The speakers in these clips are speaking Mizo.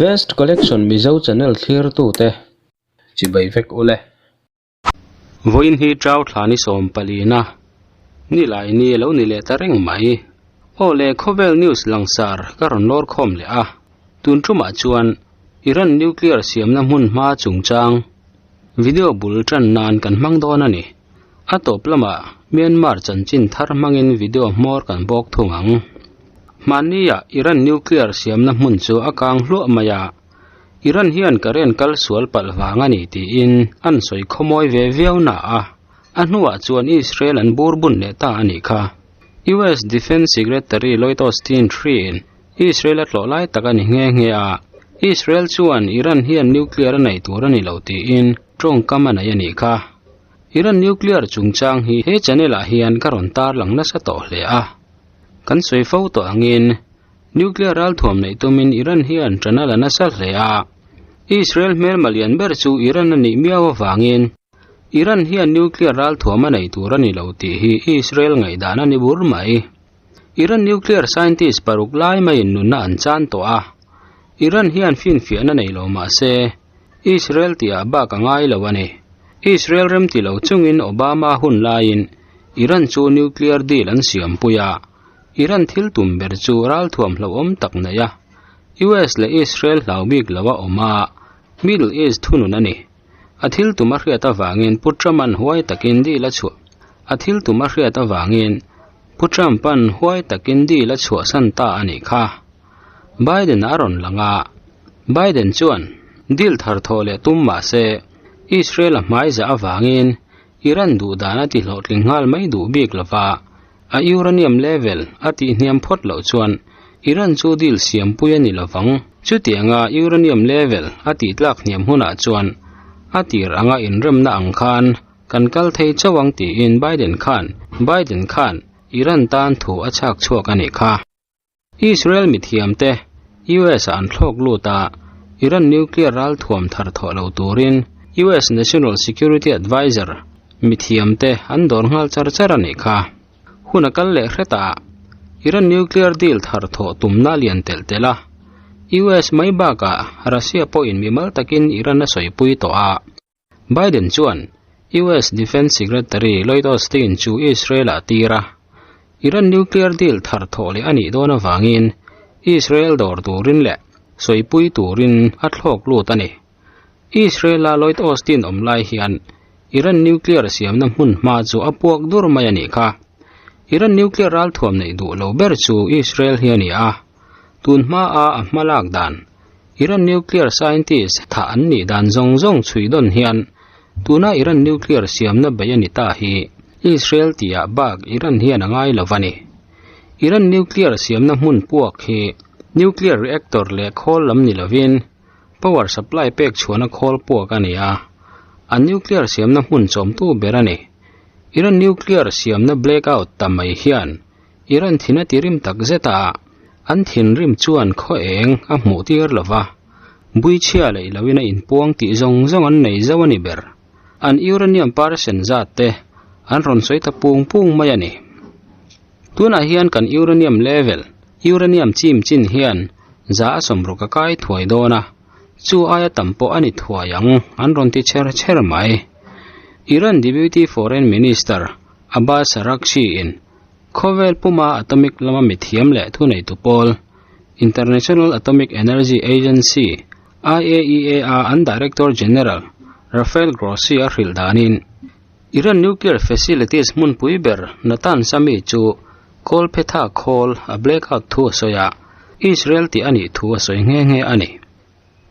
Best Collection Mizo channel thlirtute chibai vek ule. Vawiin hi Chau thla ni 14 a, nilai ni a lo ni leh ta reng mai. Aw le khawvel news langsar ka rawn lawr khawm leh a, tun tumah chuan Iran nuclear siamna hmun hma chungchang video bul tan nan kan hmang dawn a ni. A tawp lamah Myanmar chanchin thar hmangin video hmawr kan bawk thung ang. Hmannia Iran nuclear siamna hmun chu a kang hluah mai a, Iran hian current kal sual palh vang a ni tiin an sawi khawmawi ve viau na a, a hnuah chuan Israel an bur bun leh ta a nih kha. US Defence Secretary Lloyd Austin hriin Israel a tlawh lai tak a ni nghe nghe a, Israel chuan Iran hian nuclear a nei tur a ni lo tiin tawngkam a nei a nih kha. Iran nuclear chungchang hi he channel ah hian ka rawn tarlang nasa tawh hle a, kan sawi fo tawh angin Nuclear ralthuam neih tumin Iran hian ṭan a la nasa hle a, Israel hmelma lian ber chu Iran a nih miau avangin Iran hian nuclear ralthuam a nei tur a ni lo tih hi Israel ngaihdan a ni bur mai. Iran nuclear scientist paruk lai maiin nunna an chan tawh a, Iran hian finfiahna nei lo mah se Israel tihah bak a ngai lo a ni. Israel remti lo chungin Obama hun laiin Iran chu nuclear deal an siampui a, Iran thil tum ber chu ralthuam hlauhawm tak nei a, US leh Israel hlau bik lo a awm a, Middle East thunun a ni. A thil tum a hriat avangin Pu Trump-a'n huai takin deal a chhuah A thil tum a hriat avangin Pu Trump-a'n huai takin deal a chhuahsan ta a nih kha. Biden a rawn lang a, Biden chuan deal thar thawh leh tum mah se Israel a hmaizah avangin Iran duh dan a ti hlawhtling nghal mai duh bik lo va, A uranium level a tihhniam phawt loh chuan Iran chu deal siampui a ni lovang. Chutianga uranium level a tihtlak hniam hunah chuan a tir anga inremna ang khan kan kal thei chauh ang tiin Biden khan Biden khan Iran tan thu a chhak chhuak a nih kha. Israel mithiamte US ah an thlawk lut a, Iran nuclear ralthuam thar thawh lo turin US National Security Adviser mithiamte an dawr nghal char char a nih kha. Hun a kal leh hret a, Iran nuclear deal thar thawh tumna lian telh telh a, US mai bakah Russia pawhin mimal takin Iran a sawipui tawh a. Biden chuan US Defence Secretary Lloyd Austin chu Israel-ah a tir a, Iran nuclear deal thar thawh leh a nih dawn avangin Israel dawr turin leh sawipui turin a thlawk lut a ni. Israel-a Lloyd Austin awm lai hian Iran nuclear siamna hmun hma chu a puak dur mai a nih kha. Iran nuclear ralthuam neih duh lo ber chu Israel hi a ni a, tun hmaa a hmalak dan Iran nuclear scientist thah an nih dan zawng zawng chhui dawn hian tuna Iran nuclear siamna bei a ni ta hi Israel tihah bak Iran hian a ngai lo a ni. Iran nuclear siamna hmun puak hi nuclear reactor leh khawl lam ni lovin power supply pek chhuahna khawl puak a ni a, an nuclear siamna hmun chawmtu ber a ni. Iran nuclear siamna blackout ta mai hian Iran thin a ti rim tak zet a, an thinrim chuan khaw eng a hmuh tir lo va, buichhia leh loin a inpuang tih zawng zawng an nei zo a ni ber. An uranium percent zat te an rawn sawi ta pung pung mai a ni. Tunah hian kan uranium level, uranium chim chin hian za a sawmruk a kai thuai dawn a, chu aia tam pawh a ni thuai ang an rawn ti chher chher mai. Iran Deputy Foreign Minister Abbas Araghchi-in Khawvel puma atomic lama mithiam leh thuneitu pawl, International Atomic Energy Agency, IAEA, a an Director General, Rafael Grossi a hrilh danin, Iran nuclear facilities hmunpui ber Natanz a mi chu kawlphetha khawl a blackout thu a sawi a, Israel tih a nih thu a sawi nghe nghe a ni.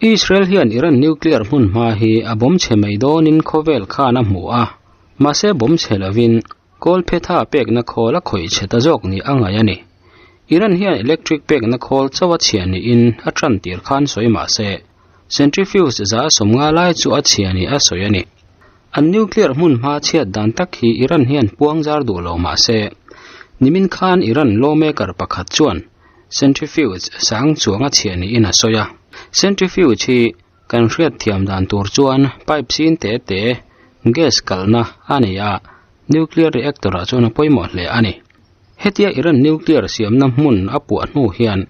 Israel hian Iran nuclear hmunhma hi a bawm chhe mai dawnin khawvel khan a hmu a, mahse bawm chhe lovin Kawlphetha pekna khawl a khawih chhe ta zawk ni a ngaih a ni. Iran hian electric pekna khawl chauh a chhia niin a tan tir khan sawi mah se, centrifuge za 50 lai chu a chhia ni a sawi a ni. An nuclear hmun hma chhiat dan tak hi Iran hian puang zar duh lo mah se, nimin khan Iran lawmaker pakhat chuan centrifuge sang chuang a chhia niin a sawi a. Centrifuge hi Kan hriat thiam dan tur chuan pipe sin te te gas kalna a nei a, nuclear reactor ah chuan a pawimawh hle a ni. Hetia Iran nuclear siamna hmun a puah hnu hian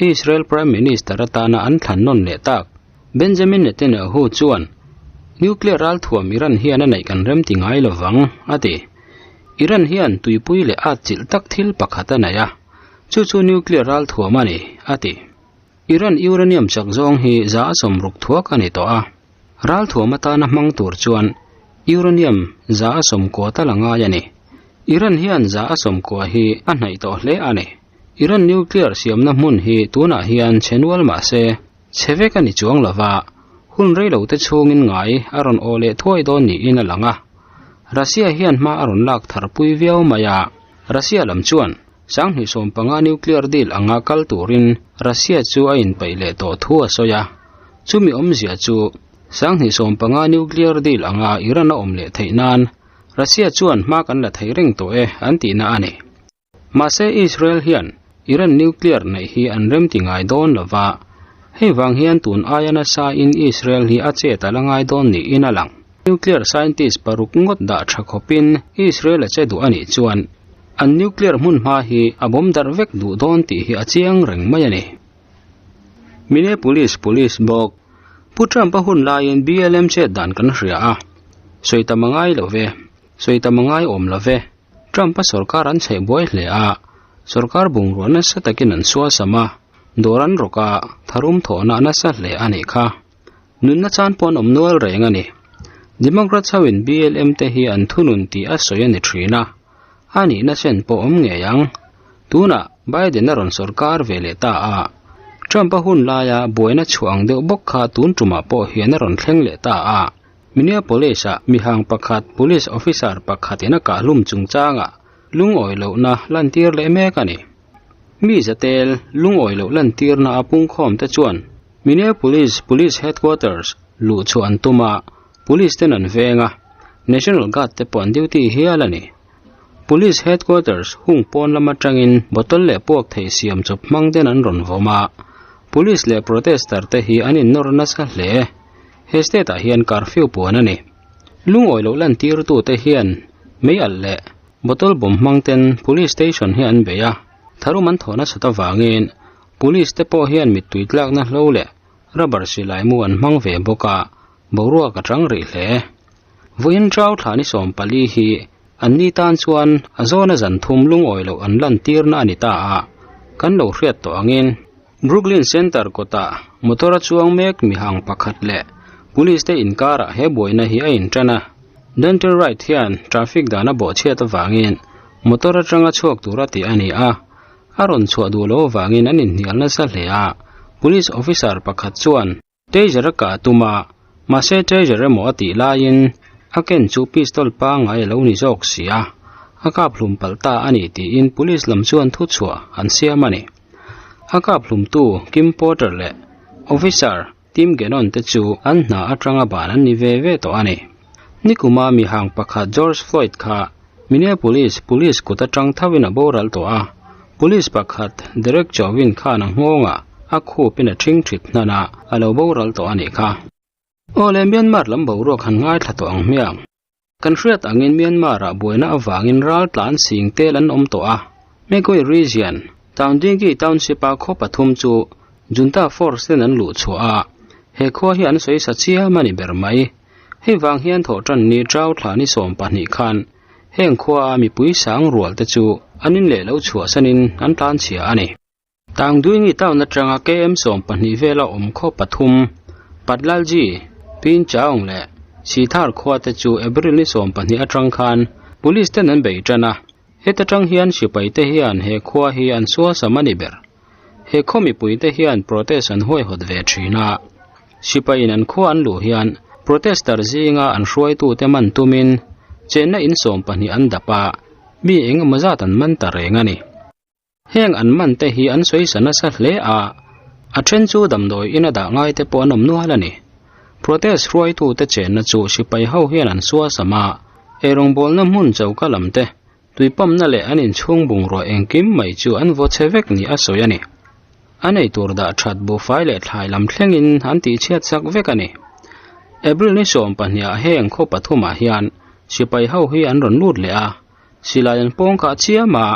Israel Prime Minister atana an thlan nawn leh tak Benjamin Netanyahu chuan nuclear ralthuam Iran hian a neih kan rem ti ngai lo vang, a ti. Iran hian tuipui leh at chilh tak thil pakhat a nei a, chu chu nuclear ralthuam a ni, a ti. Iran uranium chak zawng hi 160 thuak a ni tawh a, ralthuam atana hmang tur chuan uranium 190 tal a ngai a ni. Iran hian 190 hi a hnaih tawh hle a ni. Iran nuclear siamna hmun hi tunah hian chhe nual mah se, chhe vek a ni chuang lo va, hun rei lo te chhungin ngai a rawn aw leh thuai dawn niin a lang a. Russia hian hma a rawn lak thar pui viau mai a, Russia lam chuan 2015 nuclear deal anga kal turin Russia chu a inpeih leh tawh thu a sawi a. Chumi awmzia chu 2015 nuclear deal anga Iran a awm leh theih nan Russia chuan hma kan la thei reng tawh e an tihna a ni. Mahse Israel hian Iran nuclear neih hi an remti ngai dawn lo va, hei vang hian tun aia nasa in Israel hi a chet a la ngai dawn niin a lang. Nuclear scientist paruk ngawt dah tha khawpin Israel a che duh a nih chuan an nuclear hmunhma hi a bawm darh vek duh dawn tih hi a chiang reng mai a ni. Minneapolis Police bawk Pu Trump-a hun laiin BLM chet dan kan hria a, sawi tam a ngai lo ve, sawi tam a ngai awm lo ve. Trump-a sorkar an chheih buai hle a, sorkar bungrua nasa takin an sualsam a, dawr an rawk a, tharum thawhna a nasa hle a nih kha. Nunna chan pawh an awm nual reng a ni. Democrats hoin BLM te hi an thunun tih a sawi a ni thin a, a nihna chen pawh awm ngei ang. Tunah Biden a rawn sorkar ve leh ta a, Trump-a hun laia buaina chhuah ang deuh bawk kha tun tumah pawh hian a rawn thleng leh ta a. Minneapolis-ah mihang pakhat police officer pakhatin a kahhlum chungchangah lungawi lohna lantir leh mek a ni. Mi zatel lungawi loh lantirna a pungkhawm te chuan Minneapolis Police Headquarters luh chhuah an tum a, police ten an veng a, National Guard te pawh an duty hial a ni. Police Headquarters hung pawn lam atangin bottle leh puak thei siam chawp hmang ten an rawn vawm a, police leh protester te hi an innawr nasa hle. He state ah hian curfew puan a ni. Lungawi loh lantirtute hian mei alh leh bottle bomb hmang ten police station hi an bei a, tharum an thawh nasat avangin police te pawh hian mittui tlakna hlo leh rubber silai mu an hmang ve bawk a, boruak a chang rih hle. Vawiin Chau thla ni 14 hi an ni tan chuan a zawna zan thum lungawi loh an lantirna a ni ta a, kan lo hriat tawh angin. Brooklyn Center kawtah motor a chuang mek mihang pakhat leh police te inkarah he buaina hi a intan a. Dante Wright hian traffic dan a bawhchhiat avangin motor atanga chhuak tura tih a ni a, a rawn chhuah duh loh avangin an inhnial nasa hle a. Police officer pakhat chuan taser a kah a tum a, mahse taser emaw a tih laiin a ken chu pistol pangngai a lo ni zawk si a, a kap hlum palh ta a ni tiin police lam chuan thuchhuah an siam a ni. A kap hlumtu Kim Porter leh Officer Tim Gannon te chu an hna atanga ban an ni ve ve tawh a ni. Nikuma mihang pakhat George Floyd kha Minneapolis Police kut atang thovin a boral tawh a, Police pakhat Derek Chauvin khan a nghawngah a khupin a ṭhingṭhit hnan a, a lo boral tawh a nih kha. Aw le Myanmar lam boruak han ngaithla tawh ang hmiang. Kan hriat angin Myanmar-ah buaina avangin ral tlan sing tel an awm tawh a, Magway Region, Taungdingi Township-a khaw pathum chu Junta Force ten an luh chhuah a, he khua hi an sawi sa chiam a ni ber mai. Hei vang hian thawhtan ni Chau thla ni 12 khan heng khuaa mipui sang rual te chu an in leh lo chhuahsanin an tlan chhia a ni. Tangduingi town atanga KM 12 vela awm khaw pathum, Patlalji, Pin Chaung leh Sithar khua te chu April ni 12 atang khan Police ten an bei tan a, heta tang hian sipai te hian he khua hi an sualsam a ni ber. He khaw mipui te hian protest an huaihawt ve thin a, sipaiin an khua an luh hian protester zinga an hruaitute man tumin chenna in 12 an dap a, mi engemaw zat an man ta reng a ni. Heng an man te hi an sawi sa nasa hle a, a then chu damdawi in a dah ngai te pawh an awm nual a ni. Protest hruaitu te chenna chu sipai ho hian an sualsam a, eirawngbawlna hmun choka lam te, tuipawmna leh an inchhung bungrua engkim mai chu an vaw chhe vek ni a sawi a ni. A nei tur dah that buhfai leh thlai lam thlengin an tihchhiat sak vek a ni. April ni 12 ah heng khaw pathumah hian sipai ho hi an rawn lut leh a, Silai an pawng kah chiam a,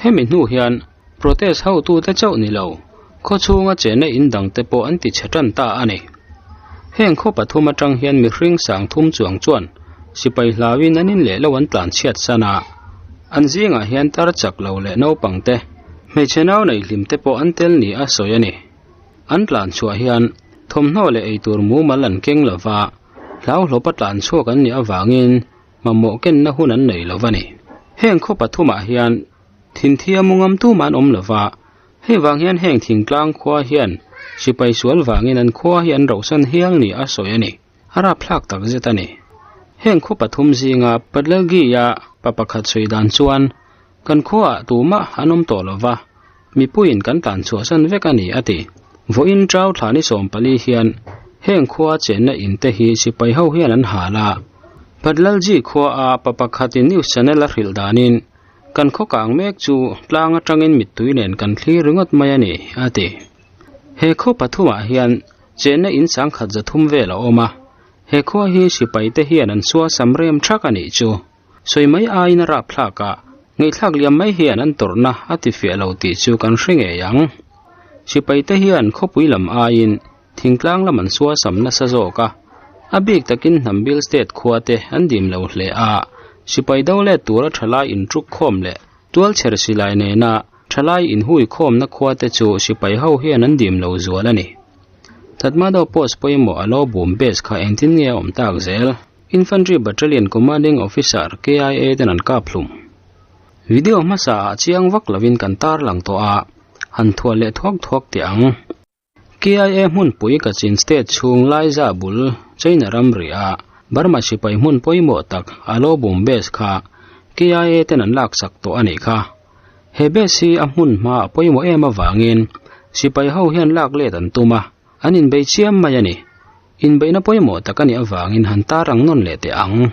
hemi hnu hian protest hotute chauh ni lo, Khaw chhunga chenna in dangte pawh an tichhe tan ta a ni. Heng khaw pathum atang hian mihring sang thum chuang chuan sipai hlauin an in leh lo an tlan chhiat san a. An zingah hian tar chak lo leh naupang te, hmeichhe nau nei hlim te pawh an tel ni a sawi a ni. An tlan chhuah hian thawmhnaw leh eitur mumal an keng lo va, hlauhlawpa tlan chhuak an nih avangin mamawh kenna hun an nei lo va ni. Heng khaw pathumah hian thinthia mu ngam tumah an awm lo va, Hei vang hian heng thingtlang khua hian sipai sual vangin an khua hi an rohsan hial ni a sawi a ni. A rapthlak tak zet a ni. Heng khaw pathum zinga Padlalgi-a pa pakhat sawi dan chuan, Kan khuaah tumah an awm tawh lo va, mipuiin kan tlan chhuahsan vek a ni a ti. Vawiin Chau thla ni 14 hian heng khua chenna in te hi sipai ho hian an hal a. Padlalji khuaa pa pakhatin news channel a hrilh danin, Kan khaw kang mek chu tlang atangin mittui nen kan thlir ringawt mai a ni, a ti. He khaw pathumah hian chenna in sangkhat zathum vel a awm a, he khua hi sipaite hian an suasam rem thak a nih chu. Sawi mai aiin a rapthlak a, ngaihthlak liam mai hian an tawrhna a ti fiah lo tih chu kan hre ngei ang. Sipaite hian khawpui lam aiin Thingtlang lam an suasam nasa zawk a, a bik takin hnambil state khua te an dim lo hle a, sipai do let tura thalai intruk khawm leh tualchher silai nena thalai inhui khawmna khua te chu sipai ho hian an dim lo zual a ni. Tatmadaw post pawimawh a lo bum base kha engtin nge a awm tak zel? Infantry Battalion Commanding Officer KIA ten an kap hlum. Video hmasa ah chiang vak lovin kan tarlang tawh a, han thuah leh thuak thuak teh ang. KIA hmunpui Kachin State chhung Laiza bul China ramri a Burma sipai hmun pawimawh tak Alo Bum Base kha KIA ten an laksak tawh a nih kha. He base hi a hmun hma a pawimawh em avangin sipai ho hian lak let an tum a, an inbei chiam mai a ni. Inbeihna pawimawh tak a nih avangin han tar ang nawn leh teh ang.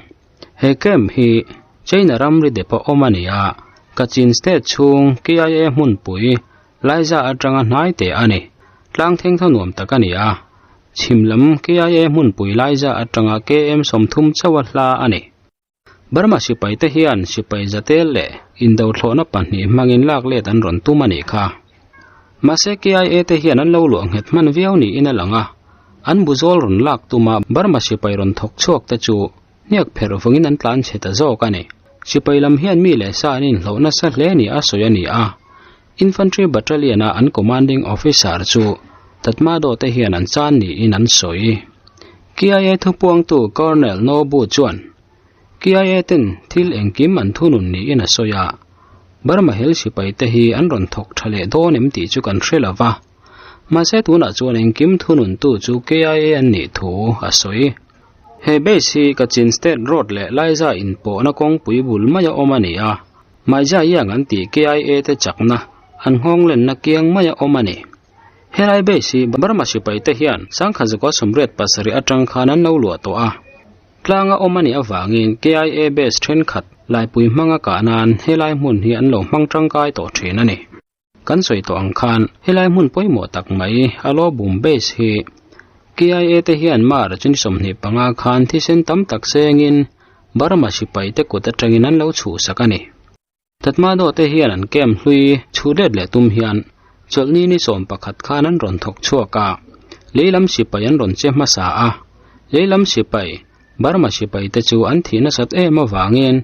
He camp hi China ramri dep a awm a ni a, Kachin State chhung KIA hmunpui Laiza atanga hnai teh a ni. Tlang theng tho nuam tak a ni a. Chhim lam KIA hmunpui Laiza atanga KM 30 chauha hla a ni. Burma sipai te hian sipai zatel leh indo thlawhna pahnih hmangin lak let an rawn tum a nih kha. Mahse KIA te hian an lo luah nghet hman viau niin a lang a. An buzawl rawn lak tuma Burma sipai rawn thawk chhuak te chu Hniak pherh vangin an tlan chhe ta zawk a ni. Sipai lam hian mi leh sa an inhloh nasa hle ni a sawi a ni a. Infantry Battalion a an Commanding Officer chu Tatmadaw te hian an chan niin an sawi. KIA thupuangtu Colonel Nobu chuan KIA ten thil engkim an thunun niin a sawi a. Burma hel sipai te hi an rawn thawk tha leh dawn em tih chu kan hre lo va. Mahse tunah chuan engkim thununtu chu KIA an nih thu a sawi. He base hi Kachin State Road leh Laiza inpawhna kawngpui bul maia awm a ni a, Maija Iang an tih KIA te chakna an nghawng lenna kiang maia awm a ni. Helai base hi Burma sipai te hian sangkhat zakua 87 atang khan an lo luah tawh a. Tlanga awm a nih avangin KIA base thenkhat laipui hmanga kah nan helai hmun hi an lo hmang tangkai tawh thin a ni. Kan sawi tawh ang khan helai hmun pawimawh tak mai Alo Bum Base hi KIA te hian March ni 25 khan thisen tam tak sengin Burma sipai te kut atangin an lo chhuhsak a ni. Tatmadaw te hian an camp hlui chhuh let leh tum hian chawlhni ni 11 khan an rawn thawk chhuak a, leilam sipai an rawn che hmasa a, leilam sipai Burma sipai te chu an thih nasat em avangin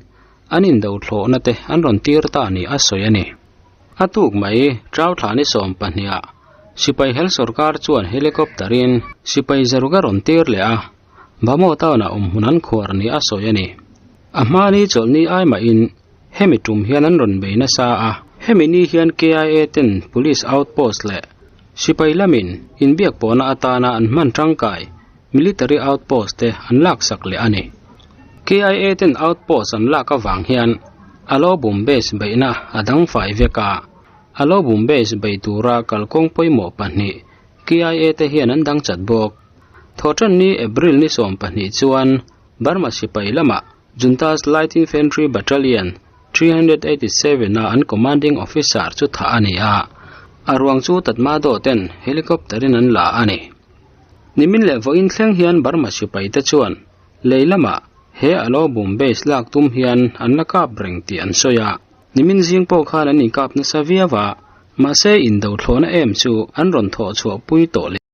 an indo thlawhna te an rawn tir ta ni a sawi a ni. A tuk mai, Chau thla ni 12 ah sipai hel sorkar chuan helicopter in sipai zaruk a rawn tir leh a, Bhamo town ah awmhmun an khuar ni a sawi a ni. A hma ni chawlhni ai mahin hemi tum hian an rawn bei nasa a, hemi ni hian KIA ten police outpost leh sipai lamin inbiak pawhna atana an hman tangkai military outpost te an laksak leh a ni. KIA ten outpost an lak avang hian Alo Bum Base beihna a dang fai vek a, Alo Bum Base bei tura kalkawng pawimawh pahnih KIA te hian an dang chat bawk. Thawhtan ni April ni 12 chuan Burma sipai lamah Junta's Light Infantry Battalion 387 a an commanding officer chu thah a ni a, a ruang chu Tatmadaw ten helicopter in an la a ni. Nimin leh vawiin thleng hian Burma sipai te chuan lei lamah he Alo Bum Base lak tum hian an la kap reng tih an sawi a. Nimin zing pawh khan an inkap nasa viau a, Mahse indo thlawhna em chu an rawn thawh chhuah pui tawh leh.